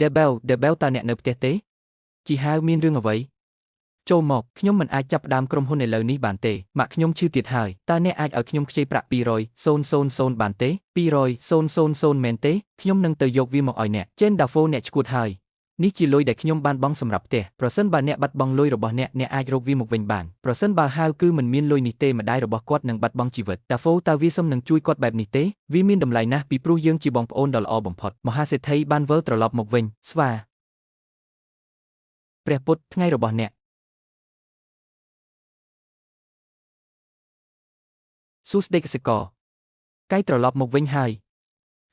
Debel Debel តើអ្នកនៅផ្ទះទេជីហាវមានរឿងអ្វីចូលមកខ្ញុំមិនអាចចាប់ផ្ដើមក្រុមហ៊ុនឥឡូវនេះបានទេម៉ាក់ខ្ញុំឈឺទៀតហើយតើអ្នកអាចឲ្យខ្ញុំខ្ចីប្រាក់200,000បានទេ200,000មែនទេខ្ញុំនឹងទៅយកវាមកឲ្យអ្នកចេនដាហ្វូអ្នកឈួតហើយនេះជាលុយដែលខ្ញុំបានបង់សម្រាប់ផ្ទះប្រសិនបើអ្នកបាត់បង់លុយរបស់អ្នកអ្នកអាចរកវាមកវិញបានប្រសិនបើហាវគឺមិនមានលុយនេះទេម្ដាយរបស់គាត់នឹងបាត់បង់ជីវិតដាហ្វូតើវាសមនឹងជួយគាត់បែបនេះទេវាមានតម្លៃណាស់ពីព្រោះយើងជាបងប្អូនដ៏ល្អបំផុតមហាសេដ្ឋីបានវិលត្រឡប់មកវិញស្វាព្រះពុទ្ធថ្ងៃរបស់អ្នកសួស្តីកសិករកៃត្រឡប់មកវិញហើយ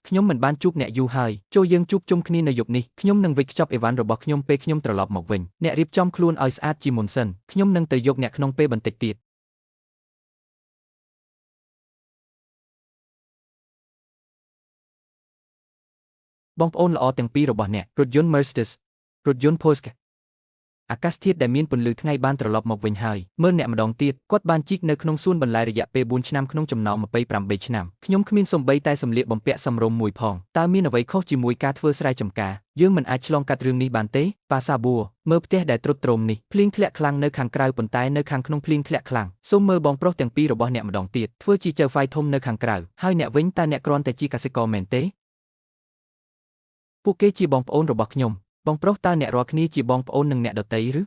ខ្ញុំមិនបានជួបអ្នកយូរហើយចូលយើងជួបជុំគ្នានៅយប់នេះខ្ញុំនឹងវេចខ្ចប់អីវ៉ាន់របស់ខ្ញុំពេលខ្ញុំត្រឡប់មកវិញអ្នករៀបចំខ្លួនឲ្យស្អាតជាមុនសិនខ្ញុំនឹងទៅយកអ្នកក្នុងពេលបន្តិចទៀតបងប្អូនល្អទាំងពីររបស់អ្នករថយន្ត Mercedes រថយន្ត Porsche អាកាសធាតុដែលមានពន្លឺថ្ងៃបានត្រឡប់មកវិញហើយមើលអ្នកម្ដងទៀតគាត់បានជីកនៅក្នុងសួនបន្លែរយៈពេល4ឆ្នាំក្នុងចំណោម28ឆ្នាំខ្ញុំគ្មានសំបីតែសម្លៀកបំពាក់សមរម្យមួយផងតើមានអ្វីខុសជាមួយការធ្វើស្រែចម្ការយើងមិនអាចឆ្លងកាត់រឿងនេះបានទេប៉ាសាបួរមើលផ្ទះដែលទ្រុឌទ្រោមនេះភ្លៀងធ្លាក់ខ្លាំងនៅខាងក្រៅប៉ុន្តែនៅខាងក្នុងភ្លៀងធ្លាក់ខ្លាំងសូមមើលបងប្រុសទាំងពីររបស់អ្នកម្ដងទៀតធ្វើជាចៅហ្វាយធំនៅខាងក្រៅហើយអ្នកវិញតើអ្នកគ្រាន់តែជាកសិករមែនទេពួកគេជាបងប្អូនរបស់ខ្ញុំបងប្រុសតើអ្នករាល់គ្នាជាបងប្អូននឹងអ្នកដទៃឬ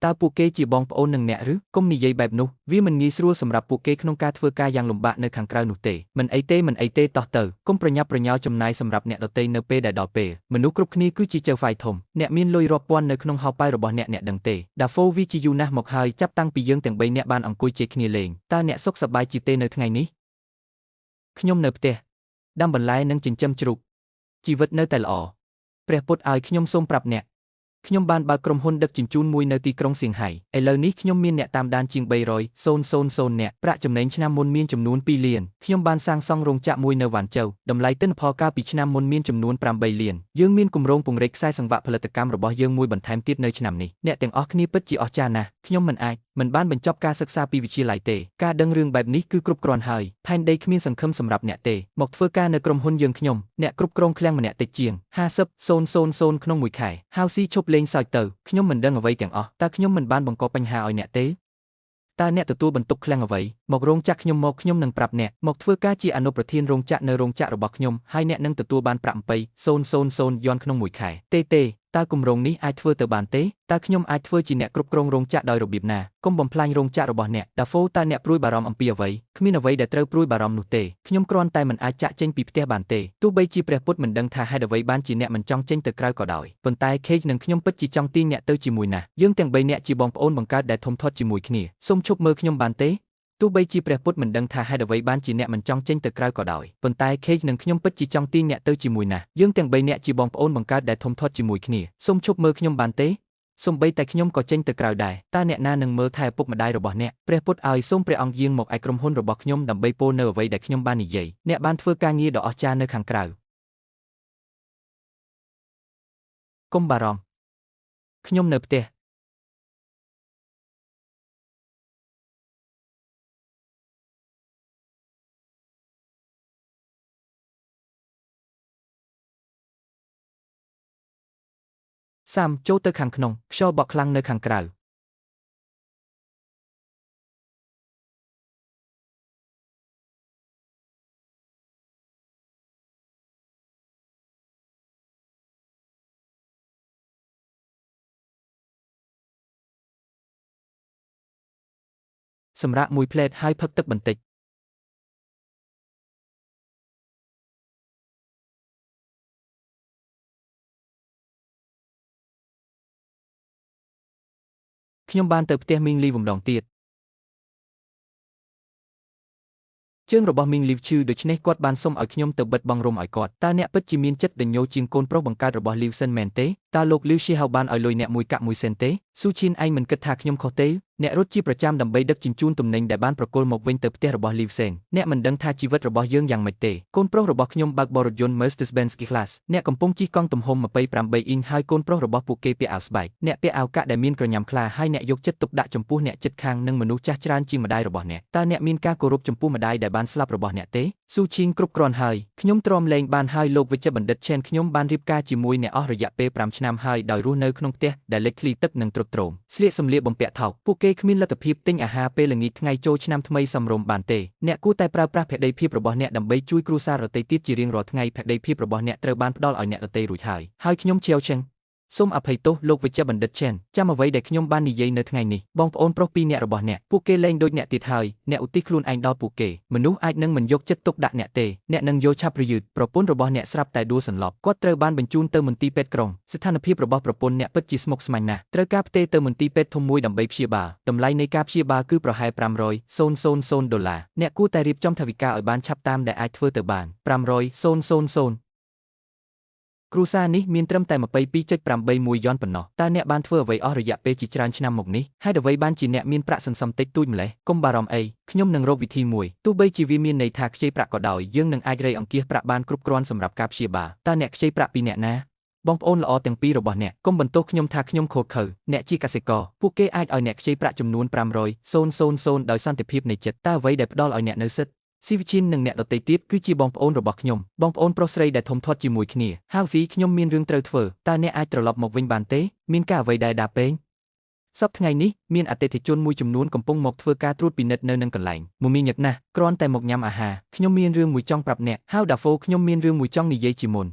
តើពួកគេជាបងប្អូននឹងអ្នកឬកុំនិយាយបែបនោះវាមិនងាយស្រួលសម្រាប់ពួកគេក្នុងការធ្វើការយ៉ាងលំបាកនៅខាងក្រៅនោះទេមិនអីទេមិនអីទេតោះទៅកុំប្រញាប់ប្រញាល់ចំណាយសម្រាប់អ្នកដទៃនៅពេលដែលដល់ពេលមនុស្សគ្រប់គ្នាគឺជាចៅហ្វាយធំអ្នកមានលុយរាប់ពាន់នៅក្នុងហោប៉ៅរបស់អ្នកអ្នកដឹងទេដាហ្វូវាជាយូរណាស់មកហើយចាប់តាំងពីយើងទាំង3នាក់បានអង្គុយជែកគ្នាលេងតើអ្នកសុខសប្បាយជាទេនៅថ្ងៃនេះខ្ញុំនៅផ្ទះដាំបន្លែនិងចិញ្ចឹមជ្រូកជីវិតនៅតែល្អព្រះពុទ្ធឲ្យខ្ញុំសូមប្រាប់អ្នកខ្ញុំបានបើកក្រុមហ៊ុនដឹកជញ្ជូនមួយនៅទីក្រុងសៀងហៃឥឡូវនេះខ្ញុំមានអ្នកតាមដានជាង300,000នាក់ប្រាក់ចំណេញឆ្នាំមុនមានចំនួន2លានខ្ញុំបានសាងសង់រោងចក្រមួយនៅវ៉ាន់ជូវតម្លៃទិន្នផលកាលពីឆ្នាំមុនមានចំនួន8លានយើងមានគម្រោងពង្រីកខ្សែសង្វាក់ផលិតកម្មរបស់យើងមួយបន្ថែមទៀតនៅឆ្នាំនេះអ្នកទាំងអស់គ្នាពិតជាអស្ចារ្យណាស់ខ្ញុំមិនបានបញ្ចប់ការសិក្សាពីវិទ្យាល័យទេការដឹងរឿងបែបនេះគឺគ្រប់គ្រាន់ហើយផែនដីគ្មានសង្ឃឹមសម្រាប់អ្នកទេមកធ្វើការនៅក្រុមហ៊ុនយើងខ្ញុំអ្នកគ្រប់គ្រងឃ្លាំងម្នាក់តិចជាង50,000ក្នុងមួយខែហៅស៊ីឈប់លេងសើចទៅខ្ញុំមិនដឹងអ្វីទាំងអស់តើខ្ញុំមិនបានបង្កបញ្ហាឲ្យអ្នកទេតើអ្នកទទួលបន្ទុកឃ្លាំងអ្វីមករោងចក្រខ្ញុំមកខ្ញុំនឹងប្រាប់អ្នកមកធ្វើការជាអនុប្រធានរោងចក្រនៅរោងចក្ររបស់ខ្ញុំហើយអ្នកនឹងទទួលបានប្រាក់8,000យន់ក្នុងមួយខែទេទេតើគម្រោងនេះអាចធ្វើទៅបានទេតើខ្ញុំអាចធ្វើជាអ្នកគ្រប់គ្រងរោងចក្រដោយរបៀបណាកុំបំផ្លាញរោងចក្ររបស់អ្នកដាហ្វូតើអ្នកព្រួយបារម្ភអំពីអ្វីគ្មានអ្វីដែលត្រូវព្រួយបារម្ភនោះទេខ្ញុំគ្រាន់តែមិនអាចចាក់ចេញពីផ្ទះបានទេទោះបីជាព្រះពុទ្ធមិនដឹងថាហេតុអ្វីបានជាអ្នកមិនចង់ចេញទៅក្រៅក៏ដោយប៉ុន្តែខេកនិងខ្ញុំពិតជាចង់ទាញអ្នកទៅជាមួយណាស់យើងទាំង3នាក់ជាបងប្អូនបង្កើតដែលធំធាត់ជាមួយគ្នាសូមឈប់មើលខ្ញុំបានទេទោះបីជាព្រះពុទ្ធមិនដឹងថាហេតុអ្វីបានជាអ្នកមិនចង់ចេញទៅក្រៅក៏ដោយប៉ុន្តែខេកនិងខ្ញុំពិតជាចង់ទាញអ្នកទៅជាមួយណាស់យើងទាំង3នាក់ជាបងប្អូនបង្កើតដែលធំធាត់ជាមួយគ្នាសូមឈប់មើលខ្ញុំបានទេសូម្បីតែខ្ញុំក៏ចេញទៅក្រៅដែរតើអ្នកណានឹងមើលថែឪពុកម្ដាយរបស់អ្នកព្រះពុទ្ធឲ្យសូមព្រះអង្គយាងមកឯក្រុមហ៊ុនរបស់ខ្ញុំដើម្បីពោលនៅអ្វីដែលខ្ញុំបាននិយាយអ្នកបានធ្វើការងារដ៏អស្ចារ្យនៅខាងក្រៅកុំបារម្ភខ្ញុំនៅផ្ទះសាមចូលទៅខាងក្នុងខ្យល់បក់ខ្លាំងនៅខាងក្រៅសម្រាប់មួយផ្លែតហើយផឹកទឹកបន្តិចខ្ញុំបានទៅផ្ទះមីងលីវម្ដងទៀតជើងរបស់មីងលីវឈឺដូច្នេះគាត់បានសុំឲ្យខ្ញុំទៅបិទបង់រំឲ្យគាត់តើអ្នកពិតជាមានចិត្តដញ្ញោជាងកូនប្រុសបង្កើតរបស់លីវសិនមែនទេតើលោកលីវឈីហៅបានឲ្យលុយអ្នកមួយកាក់មួយសេនទេស៊ូឈីនឯងមិនគិតថាខ្ញុំខុសទេ អ្នករត់ជាប្រចាំដើម្បីដឹកជញ្ជូនទំនិញដែលបានប្រគល់មកវិញទៅផ្ទះរបស់លីវសេងអ្នកមិនដឹងថាជីវិតរបស់យើងយ៉ាងម៉េចទេកូនប្រុសរបស់ខ្ញុំបើកបររថយន្ត Mercedes-Benz G-Class អ្នកកំពុងជិះកង់ទំហំ28អ៊ីងហើយកូនប្រុសរបស់ពួកគេពាក់អាវស្បែកអ្នកពាក់អាវកាក់ដែលមានក្រញាំខ្លាហើយអ្នកយកចិត្តទុកដាក់ចំពោះអ្នកជិតខាងនិងមនុស្សចាស់ច្រើនជាងម្ដាយរបស់អ្នកតើអ្នកមានការគោរពចំពោះម្ដាយដែលបានស្លាប់របស់អ្នកទេស៊ូឈីងគ្រប់គ្រាន់ហើយខ្ញុំទ្រាំលែងបានហើយលោកវិជ្ជបណ្ឌិតឆេនខ្ញុំបានរៀបការជាមួយអ្នកអស់រយៈពេល5ឆ្នាំហើយដោយរស់នៅក្នុងផ្ទះដែលលេចធ្លីទឹកនិងទ្រុឌទ្រោមស្លៀកសម្លៀកបំពាក់ថោកពួកគេគ្មានលទ្ធភាពទិញអាហារពេលល្ងាចថ្ងៃចូលឆ្នាំថ្មីសមរម្យបានទេអ្នកគួរតែប្រើប្រាស់ភក្ដីភាពរបស់អ្នកដើម្បីជួយគ្រួសារដទៃទៀតជារៀងរាល់ថ្ងៃភក្ដីភាពរបស់អ្នកត្រូវបានផ្ដល់ឲ្យអ្នកដទៃរួចហើយហើយខ្ញុំជាវឆឹងសូមអភ័យទោសលោកវិជ្ជបណ្ឌិតឆេនចាំអ្វីដែលខ្ញុំបាននិយាយនៅថ្ងៃនេះបងប្អូនប្រុសពីរនាក់របស់អ្នកពួកគេលែងដូចអ្នកទៀតហើយអ្នកឧទ្ទិសខ្លួនឯងដល់ពួកគេមនុស្សអាចនឹងមិនយកចិត្តទុកដាក់អ្នកទេអ្នកនឹងយល់ឆាប់ឬយឺតប្រពន្ធរបស់អ្នកស្រាប់តែដួលសន្លប់គាត់ត្រូវបានបញ្ជូនទៅមន្ទីរពេទ្យក្រុងស្ថានភាពរបស់ប្រពន្ធអ្នកពិតជាស្មុគស្មាញណាស់ត្រូវការផ្ទេរទៅមន្ទីរពេទ្យធំមួយដើម្បីព្យាបាលតម្លៃនៃការព្យាបាលគឺប្រហែល500,000ដុល្លារអ្នកគួរតែរៀបចំថវិកាឲ្យបានឆាប់តាមដែលអាចធ្វើទៅបាន500,000គ្រួសារនេះមានត្រឹមតែ 22.81 យ៉នប៉ុណ្ណោះតើអ្នកបានធ្វើអ្វីអស់រយៈពេលជាច្រើនឆ្នាំមកនេះហេតុអ្វីបានជាអ្នកមានប្រាក់សន្សំតិចតួចម្លេះកុំបារម្ភអីខ្ញុំនឹងរកវិធីមួយទោះបីជាវាមានន័យថាខ្ចីប្រាក់ក៏ដោយយើងនឹងអាចរៃអង្គាសប្រាក់បានគ្រប់គ្រាន់សម្រាប់ការព្យាបាលតើអ្នកខ្ចីប្រាក់ពីអ្នកណាបងប្អូនល្អទាំងពីររបស់អ្នកកុំបន្ទោសខ្ញុំថាខ្ញុំខូចខើអ្នកជាកសិករពួកគេអាចឲ្យអ្នកខ្ចីប្រាក់ចំនួន500,000ដោយសន្តិភាពនៃចិត្តតើអ្វីដែលផ្ដល់ឲ្យអ្នកនៅសិទ្ធិស៊ីវិឈិននិងអ្នកដទៃទៀតគឺជាបងប្អូនរបស់ខ្ញុំបងប្អូនប្រុសស្រីដែលធំធាត់ជាមួយគ្នាហាវវីខ្ញុំមានរឿងត្រូវធ្វើតើអ្នកអាចត្រឡប់មកវិញបានទេមានការអ្វីដែលដាពេងសប្តាហ៍ថ្ងៃនេះមានអតិថិជនមួយចំនួនកំពុងមកធ្វើការត្រួតពិនិត្យនៅនឹងកន្លែងមមាញឹកណាស់គ្រាន់តែមកញ៉ាំអាហារខ្ញុំមានរឿងមួយចង់ប្រាប់អ្នកហាវដាហ្វូខ្ញុំមានរឿងមួយចង់និយាយជាមុន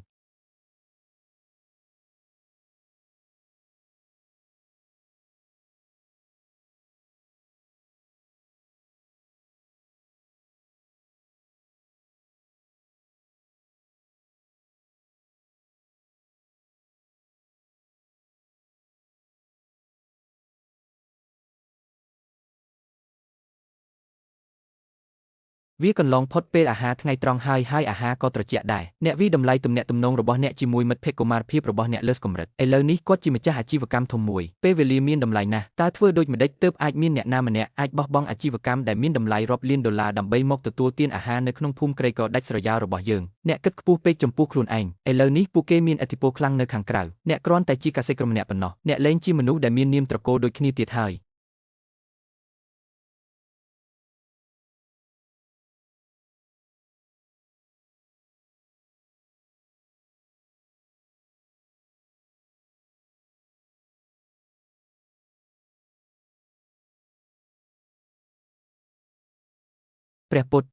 វាកន្លងផុតពេលអាហារថ្ងៃត្រង់ហើយហើយអាហារក៏ត្រជាក់ដែរអ្នកវិតម្លៃទំនាក់ទំនងរបស់អ្នកជាមួយមិត្តភក្តិកុមារភាពរបស់អ្នកលើសកម្រិតឥឡូវនេះគាត់ជាម្ចាស់អាជីវកម្មធំមួយពេលវេលាមានតម្លៃណាស់តើធ្វើដូចម្តេចទើបអាចមានអ្នកណាម្នាក់អាចបោះបង់អាជីវកម្មដែលមានតម្លៃរាប់លានដុល្លារដើម្បីមកទទួលទានអាហារនៅក្នុងភូមិក្រីក្រដាច់ស្រយាលរបស់យើងអ្នកគិតខ្ពស់ពេកចំពោះខ្លួនឯងឥឡូវនេះពួកគេមានឥទ្ធិពលខ្លាំងនៅខាងក្រៅអ្នកគ្រាន់តែជាកសិករម្នាក់ប៉ុណ្ណោះអ្នកលែងជាមនុស្សដែលមាននាមត្រកូលដូចគ្នាទៀតហើយព្រះពុទ្ធ